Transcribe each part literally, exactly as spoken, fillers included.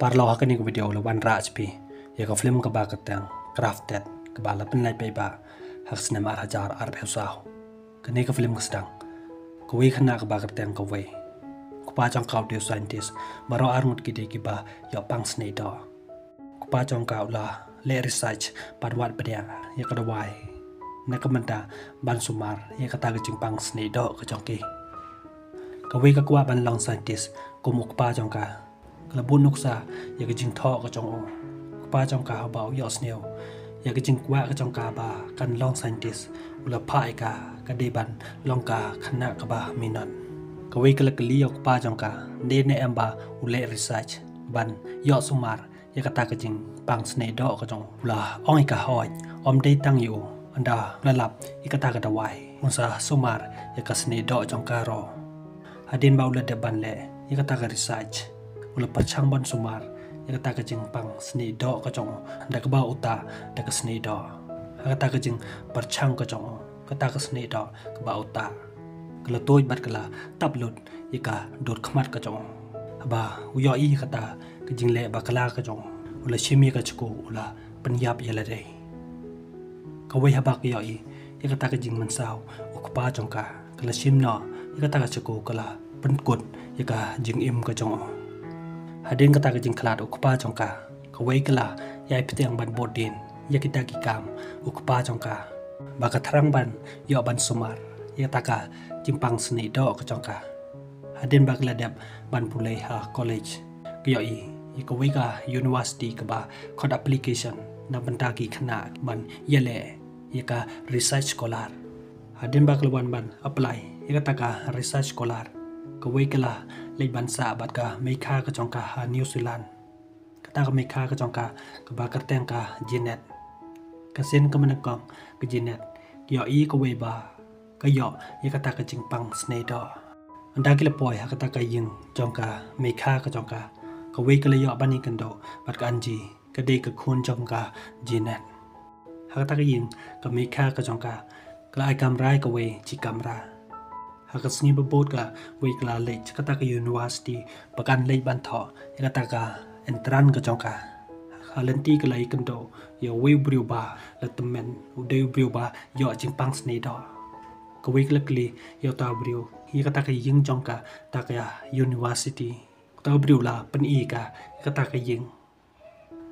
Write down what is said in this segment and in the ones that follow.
Paralok, ha kane ka video la wanrah sha phi ïa ka film kaba kyrteng Crafted, kaba la pynlait paidbah ha ka snem ar hajar arphew saw. Kane ka film ka sdang kawei khynnah kaba kyrteng Kawei. U kpa jong ka u dei u scientist, baroh arngut ki dei kiba ïoh pang snieh doh. U kpa jong ka u la leh research ban wad bniah ïa ka dawai na ka bynta ban sumar ïa kata ka jingpang snieh doh ka jong ki. Kawei ka kwah ban long scientist kum u kpa jong ka. Ka la buh nuksa ïa ka jingthoh ka jong u. U kpa jong ka haba u ïohsngew ïa ka jingkwah ka jong ka ba kan long scientist, u la phah ïa ka, ka dei ban long ka khynnah kaba minot. Kawei ka la kylli ïa u kpa jong ka, dei ne em ba u leh research ban ïoh sumar ïa kata ka jingpang snieh doh ka jong u. U la ong ïa ka, hooid, ym dei tang ïa u, ynda u la lap ïa kata ka dawai, un sa sumar ïa ka snieh doh jong ka ruh. Hadien ba u la dep ban leh ïa kata ka research, u la pyrshang ban sumar ïa kata ka jingpang snieh doh ka jong u da kaba u tah da ka snieh doh. Ha kata ka jingpyrshang ka jong u, kata ka snieh doh kaba u tah ka la tuid bad ka la tap lut ïa ka dur khmat ka jong u. Haba u ïohi ïa kata ka jingleh bakla ka jong u, u la shim ïa ka shakoo, u la pynïap ïa lade. Kawei haba ka ïohi ïa kata ka jingmynsaw u kpa jong ka, ka la shim noh ïa kata ka shakoo, ka la pynkut ïa ka jingim ka jong u. Hadien kata ka jingkhlad u kpa jong ka, Kawei ka la ïai bteng ban bud dien ïa kita ki kam u kpa jong ka, ba ka thrang ban ïoh ban sumar ïa kata ka jingpang snieh doh ka jong ka. Hadien ba ka la dep ban pule ha college, ka ïohi ïa kawei ka university kaba khot application na bynta ki khynnah ban ïaleh ïa ka research scholar. Hadien ba ka la wan ban apply ïa kata ka research scholar, kawei ka la leit ban sah bad ka meikha ka jong ka ha New Zealand. Kata ka meikha ka jong ka kaba kyrteng ka Jeanette. Ka sien ka mynnyngkong ka Jeanette ka ïohi ïa kawei ba ka ïoh ïa kata ka jingpang snieh doh. Ynda ki la poi ha kata ka ïing jong ka meikha ka jong ka, kawei ka la ïoh ban ïakynduh bad ka Angie, ka dei ka khun jong ka Jeanette. Ha kata ka ïing ka meikha ka jong ka, ka la ai kamra ïa kawei shi kamra. Ha ka sngi ba bud kawei ka la leit sha kata ka university ba kan leit ban thoh ïa kata ka entrance ka jong ka. Ha lynti ka la ïakynduh ïa uwei u briew ba la tymmen, u dei u briew ba ïoh jingpang snieh doh. Kawei ka la kylli ïa uta u briew ïa kata ka ïing jong kata ka university. Uta u briew u la pyni ïa ka ïa kata ka ïing.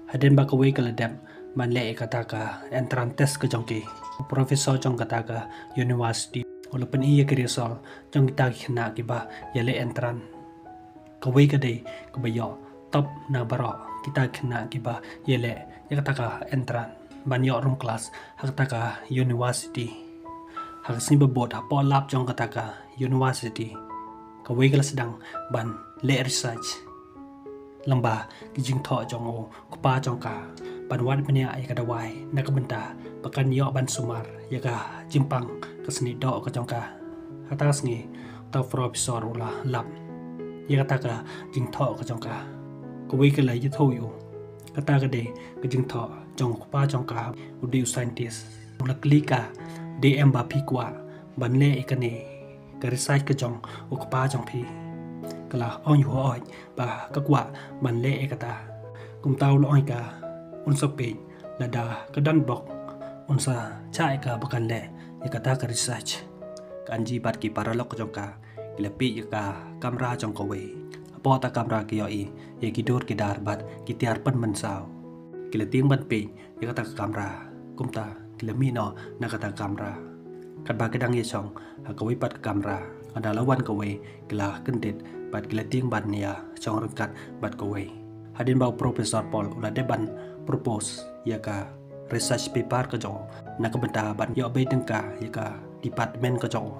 Hadien ba kawei ka la dep ban leh ïa kata ka entrance test ka jong ki, u professor jong kata ka university u la pyni ïa ki result jong kita ki khynnah kiba ïaleh entrance. Kawei ka dei kaba ïoh top na baroh kita ki khynnah kiba ïaleh ïa kata ka entrance ban ïoh room class ha kata ka university. Ha ka sngi ba bud, hapoh lab jong kata ka university, kawei ka la sdang ban leh research lyngba ki jingthoh jong u kpa jong ka ban wad bniah ïa ka dawai na ka bynta ba kan ïoh ban sumar ïa ka jingpang ka snieh doh ka jong ka. Ha kata ka sngi uta u professor u la lap ïa kata ka jingthoh ka jong ka. Kawei ka la ïathuh ïa u, kata ka dei ka jingthoh jong u kpa jong ka, u dei u scientist. U la kylli ka, dei em ba phi kwah ban leh ïa kane ka research ka jong u kpa jong phi? Ka la ong ïa u, hooid, ba ka kwah ban leh ïa kata. Kumta u la ong ïa ka un sa peit, lada ka don bok un sa shah ïa ka ba kan leh ïa kata ka research. Ka Angie bad ki paralok ka jong ka ki la peit ïa ka kamra jong kawei. Hapoh kata ka kamra ki ïohi ïa ki dur ki dar bad ki tiar pynmynsaw. Ki la tieng ban peit ïa kata ka kamra. Kumta ki la mih noh na kata ka kamra. Katba ki dang ïashong ha kawei pat ka kamra, ynda la wan kawei ki la kyndit bad ki la tieng ban ïashong ryngkat bad kawei. Hadien ba u Professor Paul u la dep ban propose ïa ka research paper ka jong u na ka bynta ban ïoh bei tyngka ïa ka department ka jong u,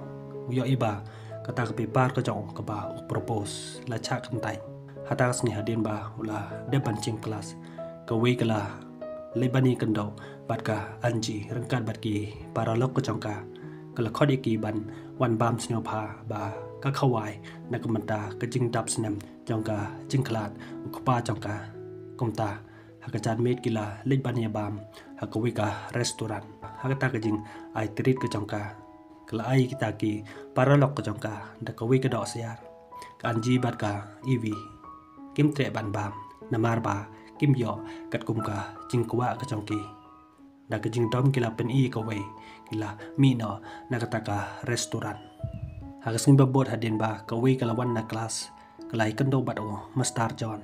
u ïohi ba kata ka paper ka jong u kaba u propose la shah kyntait. Ha kata ka sngi hadien ba u la dep ban shim klas, kawei ka la leit ban ïakynduh bad ka Angie ryngkat bad ki paralok ka jong ka. Ka la khot ïa ki ban wan bam sngewbha ba ka khawai na ka bynta ka jingdap snem jong ka jingkhlad u kpa jong ka. Kumta ha ka janmiet ki la leit ban ïabam ha kawei ka restaurant. Ha kata ka jingai treat ka jong ka, ka la ai kita ki paralok ka jong ka da kawei ka doh syiar. Ka Angie bad ka Evie kim treh ban bam. Namar ba kim ïoh katkum ka jingkwah ka jong ki. Da ka jingdom ki la pyni kawei, ki la mih noh na kata ka restaurant. Ha ka sngi ba bud hadien ba kawei ka la wan na klas, ka la ïakynduh bad u Mister John.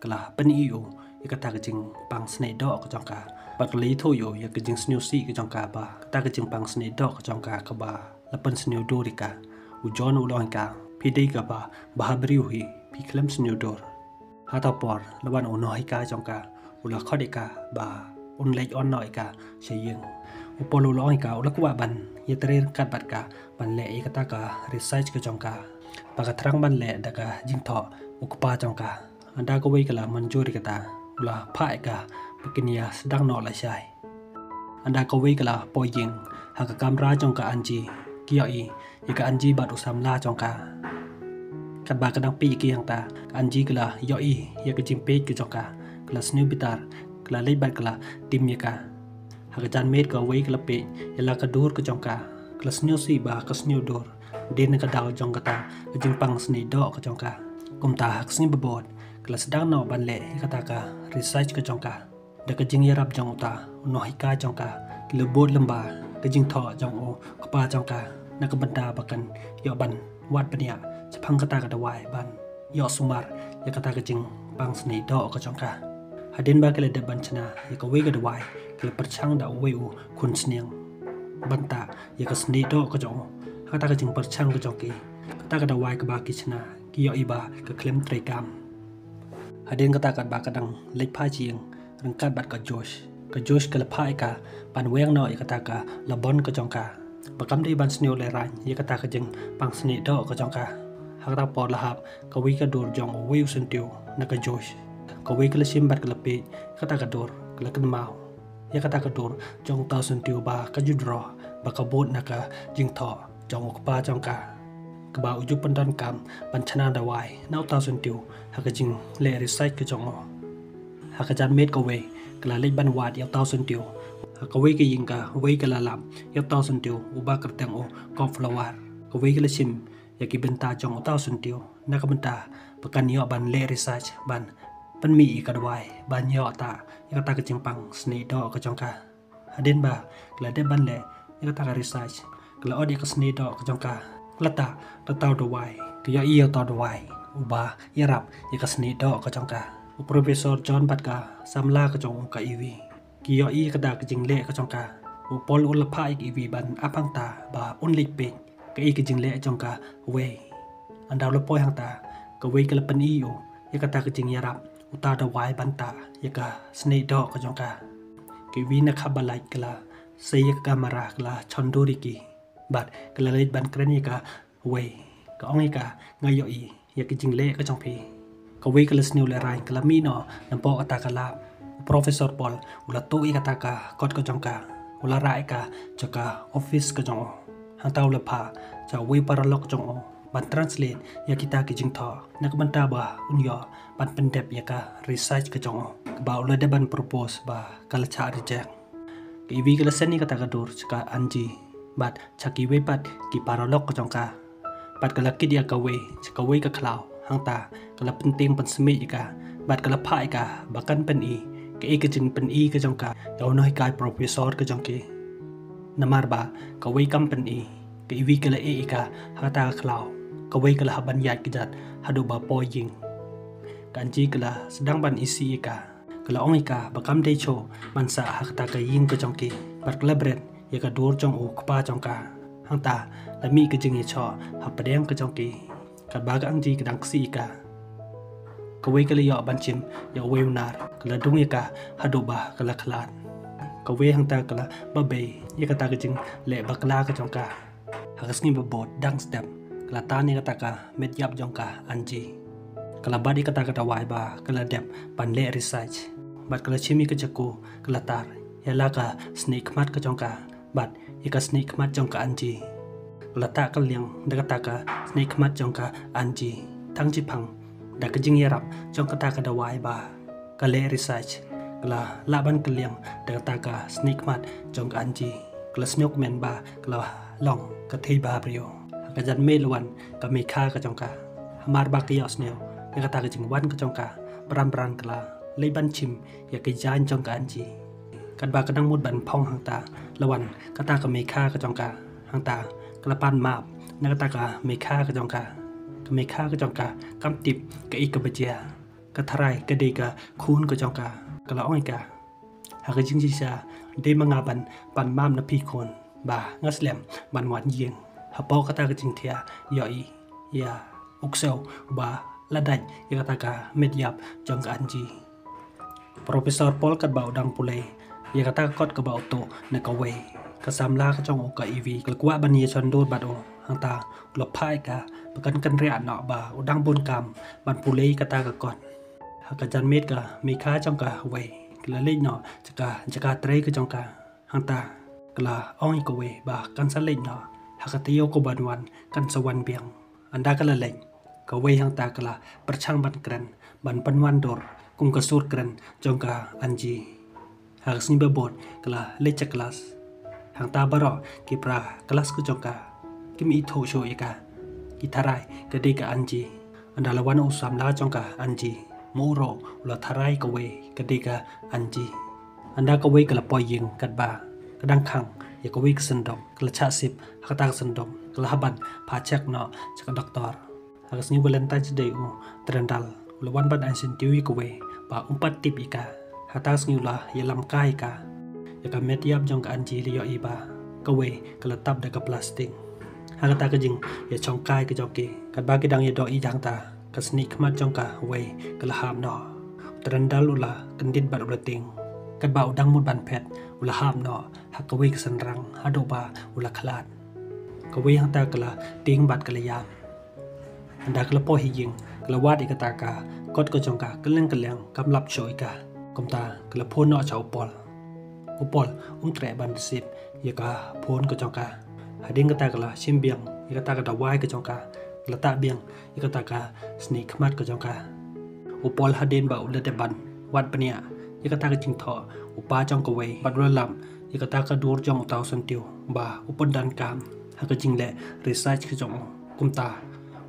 Ka la pyni u ïa kata ka jingpang snieh doh ka jong ka. Bad ka la ïathuh ïa u ïa ka jingsngewsih ka jong ka ba kata ka jingpang snieh doh ka jong ka kaba la pynsniewdur ïa ka. U John u la ong ïa ka, phi dei kaba bhabriew hi, phi khlem sniewdur. Hata por la wan u nonghikai jong ka, u la khot ïa ka ba un leit on noh ïa ka sha ïing. U Paul u la ong ïa ka, u la kwah ban ïatrei ryngkat bad ka ban leh ïa kata ka research ka jong ka ba ka thrang ban leh da ka jingthoh u kpa jong ka. Hynda kawei ka la mynjur ïa kata, u la phah ïa ka ba kin ïa sdang noh lashai. Hynda kawei ka la poi ïing, ha ka kamra jong ka Angie, ki ïohi ïa ka Angie bad u samla jong ka. Katba ka dang peit ïa ki hangta, ka Angie ka la ïohi ïa ka jingpeit ka jong ka. Ka la sniew bitar, ka la leit bad ka la tim ïa ka. Ha ka janmiet kawei ka la peit ïa la ka dur ka jong ka. Ka la sniewsih ba ka sniewdur. Dei na ka daw jong kata ka jingpang snieh doh ka jong ka. Kumta ha ka sngi ba bud, ka la sdang noh ban leh ïa kata ka research ka jong ka. Da ka jingïarap jong uta u nonghikai jong ka, ki la bud lyngba ka jingthoh jong u kpa jong ka, na ka bynta ba kan ïoh ban wad bniah shaphang kata ka dawai ban ïoh sumar ïa kata ka jingpang snieh doh ka jong ka. Hadien ba ki la dep ban shna ïa kawei ka dawai, ki la pyrshang da uwei u khun sniang ban tah ïa ka snieh doh ka jong u. Ha kata ka jingpyrshang ka jong ki, kata ka dawai kaba ki shna, ki ïohi ba ka khlem treikam. Hadien kata katba ka dang leit phai sha ïing ryngkat bad ka Josh, ka Josh ka la phah ïa ka ban weng noh ïa kata ka labon ka jong ka, ba kam dei ban sniew lehraiñ ïa kata ka jingpang snieh doh ka jong ka. Ha kata por la hap kawei ka dur jong uwei u syntiew na ka Josh. Kawei ka la shim bad ka la peit ïa kata ka dur, ka la kynmaw ïa kata ka dur jong uta u syntiew ba ka ju draw, ba ka bud na ka jingthoh jong u kpa jong ka, kaba u ju pyndonkam ban shna dawai na uta u syntiew ha ka jingleh research ka jong u. Ha ka janmiet kawei, ka la leit ban wad ïa uta u syntiew ha kawei ka ïing, kawei ka la lap ïa uta u syntiew uba kyrteng u Cop Flower. Kawei ka la shim ïa ki bynta jong uta u syntiew na ka bynta ba kan ïoh ban leh research ban pynmih ïa ka dawai ban ïoh tah ïa kata ka jingpang snieh doh ka jong ka. Hadien ba ka la dep ban leh ïa kata ka research, ka la ot ïa ka snieh doh ka jong ka, ka la tah da uta u dawai. Ka ïohi ïa uta u dawai uba ïarap ïa ka snieh doh ka jong ka. U Professor John bad ka samla ka jong u, ka Evie, ki ïohi ïa kata ka jingleh ka jong ka. U Paul u la phah ïa ka Evie ban ap hangta ba un leit peit kaei ka jingleh jong kawei. Hynda u la poi hangta, kawei ka la pyni ïa u ïa kata ka jingïarap uta u dawai ban tah ïa ka snieh doh ka jong ka. Ka Evie na khap ba lait ka la sei ïa ka kamera, ka la shon dur ïa ki bad ka la leit ban kren ïa kawei. Ka ong ïa ka, nga ïohi ïa ka jingleh ka jong phi. Kawei ka la sniew lehraiñ, ka la mih noh napoh kata ka lab. U Professor Paul u la tuh ïa kata ka kot ka jong ka, u la rah ïa ka sha ka office ka jong u. Hangta u la phah sha uwei u paralok jong u ban translate ïa kita ki jingthoh na ka bynta ba un ïoh ban pyndep ïa ka research ka jong u, kaba u la dep ban propose ba ka la shah reject. Ka Evie ka la send ïa kata ka dur sha ka Angie bad sha kiwei pat ki paralok ka jong ka. Bad ka la kit ïa kawei sha kawei ka khlaw, hangta ka la pyntieng pynsmit ïa ka bad ka la phah ïa ka ba kan pyni kaei ka jingpyni ka jong ka ïa u nonghikai professor ka jong ki. Namar ba kawei kam pyni, ka Evie ka la ïeh ïa ka ha kata ka khlaw. Kawei ka la hap ban ïaid kjat haduh ba poi ïing. Ka Angie ka la sdang ban isih ïa ka. Ka la ong ïa ka ba kam dei shuh ban sah ha kata ka ïing ka jong ki. Bad ka la bret ïa ka dur jong u kpa jong ka. Hangta la mih ka jingïashoh hapdeng ka jong ki. Katba ka Angie ka dang ksih ïa ka, kawei ka la ïoh ban shim ïa uwei u nar, ka la dung ïa ka haduh ba ka la khlad. Kawei hangta ka la babei ïa kata ka jingleh bakla ka jong ka. Ha ka sngi ba bud dang step, ka la tan ïa kata ka met ïap jong ka Angie. Ka la bat ïa kata ka dawai ba ka la dep ban leh research. Bad ka la shim ïa ka chaku, ka la tar ïa la ka snieh khmat ka jong ka bad ïa ka snieh khmat jong ka Angie. Ka la tah kylliang da kata ka snieh khmat jong ka Angie. Tang shiphang da ka jingïarap jong kata ka dawai ba ka leh research, ka la lah ban kylliang da kata ka snieh khmat jong ka Angie. Ka la sngewkmen ba ka la long ka thei bhabriew. Ha ka janmiet la wan ka meikha ka jong ka. Hamar ba ka ïohsngew ïa kata ka jingwan ka jong ka, Bran bran ka la leit ban shim ïa ka jaiñ jong ka Anji. Katba ka dang mut ban phong hangta la wan kata ka meikha ka jong ka. Hangta ka la pan map na kata ka meikha ka jong ka. Ka meikha ka jong ka kam tip kaei kaba jia. Ka tharai ka dei ka khun ka jong ka. Ka la ong ïa ka, ha ka jingshisha dei ma nga ban pan map na phi khun, ba nga slem ban wan ïing. Hapoh kata ka jingthiah ïohi ïa u ksew ba la dait ïa kata ka met ïap jong ka Anji. Professor Paul katba u dang pule ïa kata ka kot kaba u tuh na kawei, ka samla ka jong u ka Ivy ka la kwah ban ïashon dur bad u. Hangta u la phah ïa ka ba kan kynriah noh ba u dang bun kam ban pule ïa kata ka kot. Ha ka janmiet ka meikha jong kawei ka la leit noh sha ka jaka trei ka jong ka. Hangta ka la ong ïa kawei ba kan sa leit noh, ha ka taïew kaba wan kan sa wan biang. Ynda ka la leit, kawei hangta ka la pyrshang ban kren ban pynwan dur kum ka sur kren jong ka Anji. Ha ka sngi ba bud ka la leit sha klas. Hangta baroh ki para klas ka jong ka kim ithuh shuh ïa ka. Ki tharai ka dei ka Anji. Ynda la wan u samla jong ka Anji, ma u ruh u la tharai kawei ka dei ka Anji. Ynda kawei ka la poi ïing katba ka dang khang ïa kawei ka synduk, ka la shah sip ha kata ka synduk, ka la hap ban phah check noh sha ka doktor. Ha ka sngi Valentine's Day u Trendall u la wan ban ai syntiew ïa kawei ba um pat tip ïa ka. Ha kata ka sngi u la ïalam kai ïa ka. Ïa ka met ïap jong ka Anji la ïohi ba kawei ka la tap da ka plastik. Ha kata ka jingïashong kai ka jong ki, katba ki dang ïadoh ïa hangta, ka snieh khmat jong kawei ka la hap noh. U Trendall u la kyndit bad u la tieng. Katba u dang mut ban phet u la hap noh ha kawei ka synrang haduh ba u la khlad. Kawei hangta ka la tieng bad ka la ïam. Ynda ka la poi ha ïing ka la wad ïa kata ka kot ka jong ka kylleng kylleng, kam lap shuh ïa ka. Kumta ka la phone noh sha u Paul. U Paul um treh ban receive ïa ka phone ka jong ka. Hadien kata ka la shim biang ïa kata ka dawai ka jong ka, ka la tah biang ïa kata ka snieh khmat ka jong ka. U Paul hadien ba u la dep ban wad bniah ïa kata ka jingthoh u pa jong kawei bad u la lap ïa kata ka dur jong uta u syntiew ba u pyndonkam ha ka jingleh research ka jong u. Kumta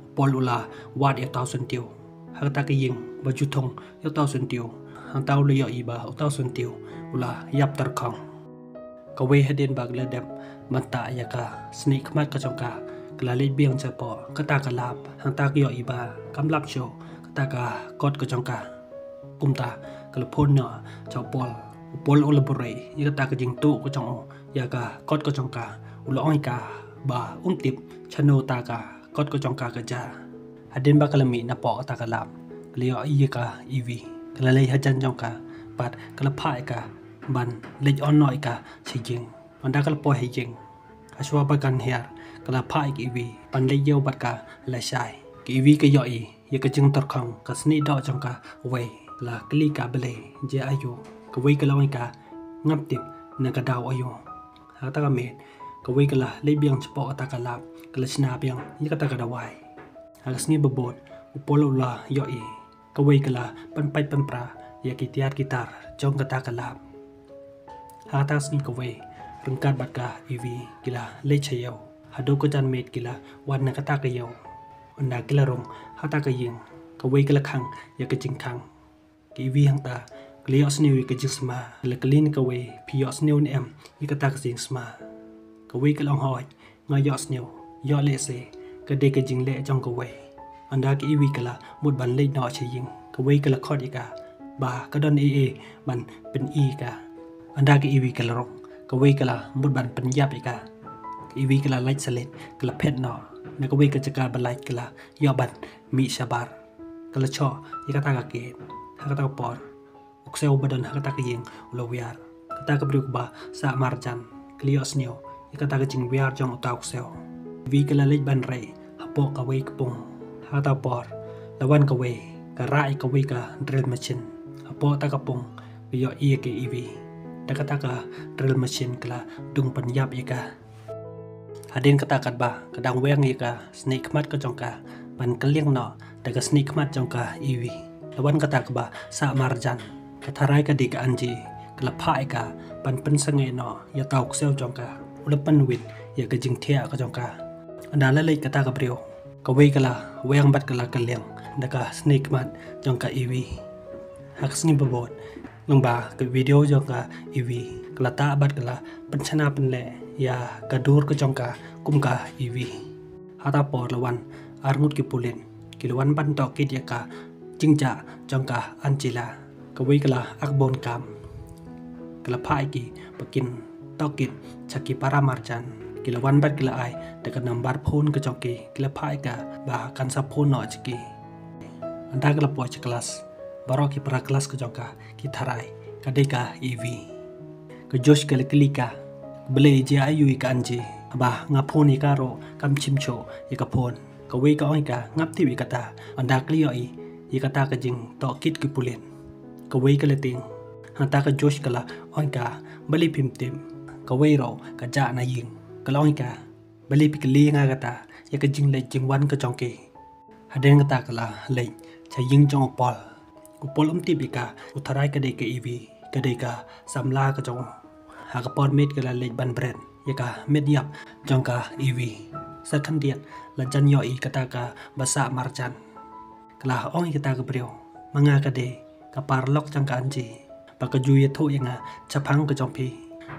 u Paul u la wad ïa uta u syntiew ha kata ka ïing ba ju thung ïa uta u syntiew. Hangta u la ïohi ba uta u syntiew u la ïap tyrkhong. Kawei hadien ba ka la dep ban tah ïa ka snieh khmat ka jong ka, ka la leit biang shapoh kata ka lab. Hangta ka ïohi ba kam lap shuh kata ka kot ka jong ka. Kumta ka la phone noh sha u Paul. U Paul u la buhrieh ïa kata ka jingtuh ka jong u ïa ka kot ka jong ka. U la ong ïa ka ba um tip shano kata ka kot ka jong ka ka jia. Hadien ba ka la mih napoh kata ka lab ka la ïohi ïa ka Ivy ka la leit hajan jong ka bad ka la phah ïa ka ban leit on noh ïa ka sha ïing. Ynda ka la poi ha ïing, hashwa ba kan hiar ka la phah ïa ka Ivy ban leit ïew bad ka lashai. Ka Ivy ka ïohi ïa ka jingtyrkhong ka snieh doh jong kawei, la kylli ka balei, jia aïu. Kawei ka la ong ïa ka ngam tip na ka daw aïu. Ha kata ka miet kawei ka la leit biang shapoh kata ka lab ka la shna biang ïa kata ka dawai. Ha ka sngi ba bud u Paul u la ïohi kawei ka la pynpait pynpra ïa ki tiar ki tar jong kata ka lab. Ha kata ka sngi kawei ryngkat bad ka Ivy ki la leit sha ïew. Haduh ka janmiet ki la wan na kata ka ïew. Ynda ki la rung ha kata ka ïing kawei ka la khang ïa ka jingkhang. Ka Ivy hangta ka la ïohsngew ïa ka jingsma, ka la kylli na kawei, phi ïohsngew ne em ïa kata ka jingsma? Kawei ka la ong hooid nga ïohsngew. Ïoh lehse ka dei ka jingleh jong kawei. Ynda ka Ivy ka la mut ban leit noh sha ïing kawei ka la khot ïa ka ba ka don ei ei ban pyni ïa ka. Ynda ka Ivy ka la rung kawei ka la mut ban pynïap ïa ka. Ka Ivy ka la lait sha leit ka la phet noh. Na kawei ka jaka ba lait ka la ïoh ban mih shabar. Ka la shoh ïa kata ka gate. Ha kata ka por u ksew ba don ha kata ka ïing u la wiar. Kata ka briew kaba sah marjan ka la ïohsngew ïa kata ka jingwiar jong uta u ksew. Ivy ka la leit ban rei hapoh kawei ka pung. Ha kata ka por la wan kawei ka rah ïa kawei ka drill machine. Hapoh kata ka pung ka ïohi ïa ka Ivy. Da kata ka drill machine ka la dung pynïap ïa ka. Hadien kata katba ka dang weng ïa ka snieh khmat ka jong ka ban kylliang noh da ka snieh khmat jong ka Ivy, la wan kata kaba sah marjan. Ka tharai ka dei ka Anji, ka la phah ïa ka ban pynsangeh noh ïa uta u ksew jong ka. U la pynwit ïa ka jingthiah ka jong ka. Ynda la leit kata ka briew kawei ka la weng bad ka la kylliang da ka snieh khmat jong ka Ivy. Ha ka sngi ba bud, lyngba ka video jong ka Evi, ka la tah bad ka la pynshna pynleh ïa ka dur ka jong ka kum ka Evi. Hata por la wan arngut ki pulit, ki la wan ban tohkit ïa ka jingjah jong ka Angela. Kawei ka la ak bun kam. Ka la phah ïa ki ba kin tohkit sha ki para marjan. Ki la wan bad ki la ai da ka nambar phone ka jong ki, ki la phah ïa ka ba kan sa phone noh sha ki. Ynda ka la poi sha klas, baroh ki para klas ka jong ka ki tharai ka dei ka Evi. Ka Josh ka la kylli ka, balei jia aiu ïa ka Angie, ba nga phone ïa ka ruh kam shim shuh ïa ka phone. Kawei ka ong ïa ka, ngam tip ïa kata. Ynda ka la ïohi ïa kata ka jingtohkit ki pulit, kawei ka la tieng. Hangta ka Josh ka la ong ïa ka, balei phim tip? Kawei ruh ka jah na ïing. Ka la ong ïa ka, balei phi kylli nga kata ïa ka jingleit jingwan ka jong ki? Hadien kata ka la leit sha ïing jong u Paul. U Paul um tip ïa ka, u tharai ka dei ka Evi, ka dei ka samla ka jong u. Ha ka por miet ka la leit ban bret ïa ka met ïap jong ka Evi. Sa khyndiat la jan ïohi kata kaba sah marjan. Ka la ong ïa kata ka briew, ma nga ka dei ka paralok jong ka Angie, ba ka ju ïathuh ïa nga shaphang ka jong phi.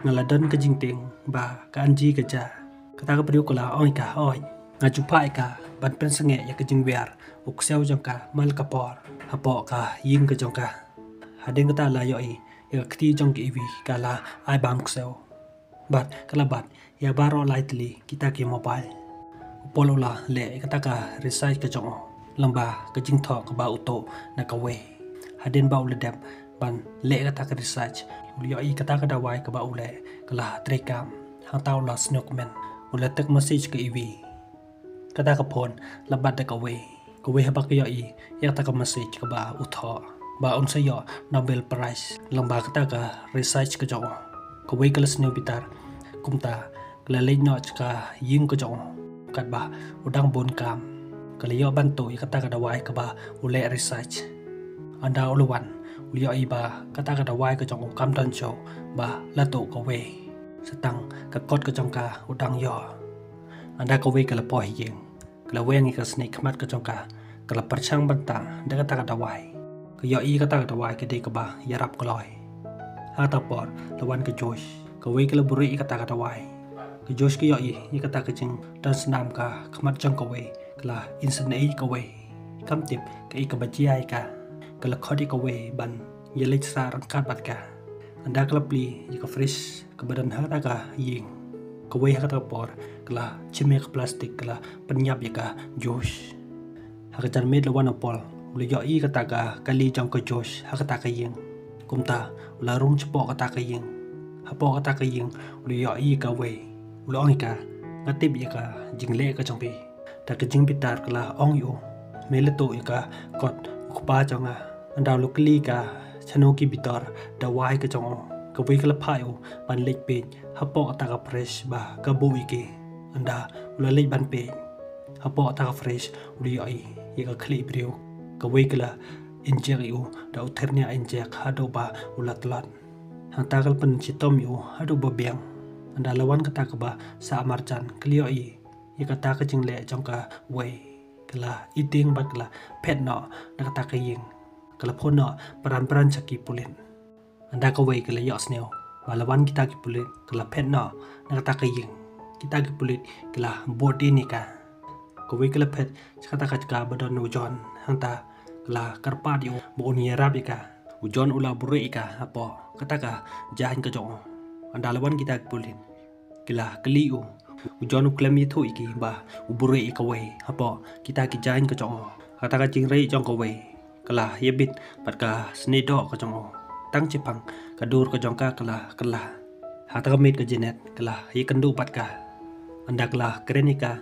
Nga la don ka jingtieng ba ka Angie ka jah. Kata ka briew ka la ong ïa ka, oi, nga ju phah ïa ka ban pynsangeh ïa ka jingwiar u ksiew jong ka man la ka por hapoh ka ïing ka jong ka. Hadien kata la ïohi ïa ka kti jong ka Evi ka la ai bam ksiew. Bad ka la bat ïa baroh lai tylli kita ki mobile. U Paul u la leh ïa kata ka research ka jong u lyngba ka jingthoh kaba u tuh na kawei. Hadien ba u la dep ban leh kata ka research, u la ïohi kata ka dawai kaba u leh ka la trei kam. Hangta u la sngewkmen, u la text message ka Evi. Kata ka phone la bat da kawei. Kawei haba ka ïohi ïa kata ka message kaba u thoh ba un sa ïoh Nobel Prize lyngba kata ka research ka jong u, kawei ka la sngewbitar. Kumta ka la leit noh sha ka ïing ka jong u katba u dang bun kam. Ka la ïoh ban tuh ïa kata ka dawai kaba u leh research. Ynda u la wan, u la ïohi ba kata ka dawai ka jong u kam don shuh ba la tuh kawei, sa tang ka kot ka jong ka u dang ïoh. Ynda kawei ka la poi ha ïing, ka la weng ïa ka snieh khmat ka jong ka, ka la pyrshang bynta da kata ka dawai. Ka ïohi kata ka dawai ka dei kaba ïarap kloi. Ha kata por la wan ka Josh, kawei ka la buhrieh ïa kata ka dawai. Ka Josh ka ïohi ïa kata ka jingdon snam ka khmat jong kawei, ka la insynei ïa kawei. Kam tip kaei kaba jia ïa ka, ka la khot ïa kawei ban ïaleit sah ryngkat bad ka. Ynda ka la plie ïa ka fridge kaba don ha kata ka ïing, kawei ha kata ka por ka la shim ïa ka plastik, ka la pynïap ïa ka Josh. Ha ka janmiet la wan u Paul, u la ïohi kata ka kali jong ka Josh ha kata ka ïing. Kumta u la rung shapoh kata ka ïing. Hapoh kata ka ïing u la ïohi ïa kawei. U la ong ïa ka, nga tip ïa ka jingleh ka jong phi. Da ka jingbitar ka la ong ïa u, me la tuh ïa ka kot u kpa jong nga. Ynda u la kylli ka shano ki bitar dawai ka jong u, kawei ka la phah ïa u ban leit peit hapoh kata ka fridge ba ka buh ïa ki. Ynda u la leit ban peit hapoh kata ka fridge, u la ïohi ïa ka khlieh briew. Kawei ka la inject ïa u da u tyrnia inject haduh ba u la tlot. Hangta ka la pynshitom ïa u haduh ba biang. Ynda la wan kata kaba sah marjan, ka la ïohi ïa kata ka jingleh jong kawei. Ka la itieng bad ka la phet noh na kata ka ïing. Ka la phone noh pran pran sha ki pulit. Ynda kawei ka la ïohsngew ba la wan kita ki pulit, ka la phet noh na kata ka ïing. Kita ki pulit ki la bud ïa ka. Kawei ka la phet sha kata ka jaka ba don u John. Hangta ka la kyrpad ïa u ba un ïarap ïa ka. U John u la buhrieh ïa ka hapoh kata ka jaiñ ka jong u. Ynda la wan kita ki pulit, ki la kylli u. U John u khlem ïathuh ïa ki ba u buhrieh ïa kawei hapoh kita ki jaiñ ka jong u. Kata ka jingrieh jong kawei ka la ïabit bad ka snieh doh ka jong u. Tang shaphang ka dur ka jong ka ka la kylla. Ha kata ka miet ka Janet ka la ïakynduh bad ka. Ynda ka la kren ïa ka,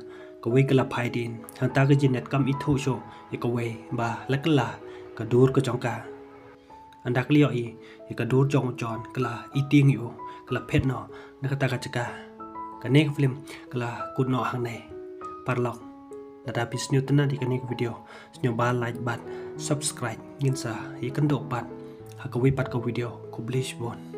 kawei ka la phai dien. Hangta ka Janet kam ithuh shuh ïa kawei ba la kylla ka dur ka jong ka. Ynda ka la ïohi ïa ka dur jong u John, ka la itieng ïa u, ka la phet noh na kata ka jaka. Kane ka film ka la kut noh hangne. Paralok, lada phi sngewtynnad ïa kane ka video, sngewbha like bad subscribe. Ngin sa ïakynduh pat ha kawei pat ka video. Khublei shibun.